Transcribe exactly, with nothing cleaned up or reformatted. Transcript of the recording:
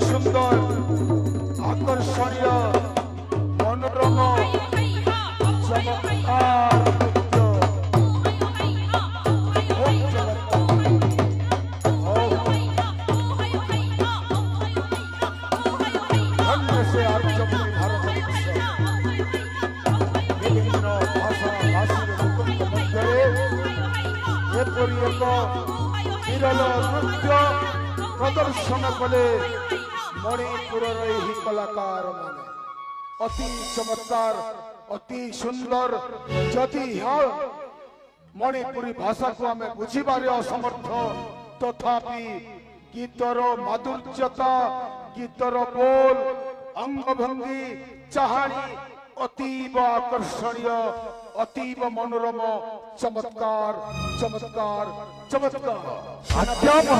ସୁନ୍ଦର, ଆକର୍ଷଣୀୟ, ମନୋରମ, ଚମତ୍କାର ନୃତ୍ୟ। ହଉ ଚମତ୍କାର। ହଉ। ଧନ୍ୟ ସେ ଆର୍ଯ୍ୟଭୂମି ଭାରତବର୍ଷ। ବିଭିନ୍ନ ଭାଷା ଭାଷୀର ଲୋକଙ୍କ ମଧ୍ୟରେ ଏପରି ଏକ ବିରଳ ନୃତ୍ୟ ପ୍ରଦର୍ଶନ କଲେ ମଣିପୁରର ଏହି କଳାକାରମାନେ। ଅତି ଚମତ୍କାର, ଅତି ସୁନ୍ଦର। ଯଦି ହଁ ମଣିପୁରୀ ଭାଷାକୁ ଆମେ ବୁଝିବାରେ ଅସମର୍ଥ, ତଥାପି ଗୀତର ମାଧୁର୍ଯ୍ୟତା, ଗୀତର ବୋଲ, ଅଙ୍ଗଭଙ୍ଗୀ, ଚାହାଣୀ ଅତୀବ ଆକର୍ଷଣୀୟ, ଅତୀବ ମନୋରମ। ଚମତ୍କାର, ଚମତ୍କାର, ଚମତ୍କାର। ଆଜ୍ଞା।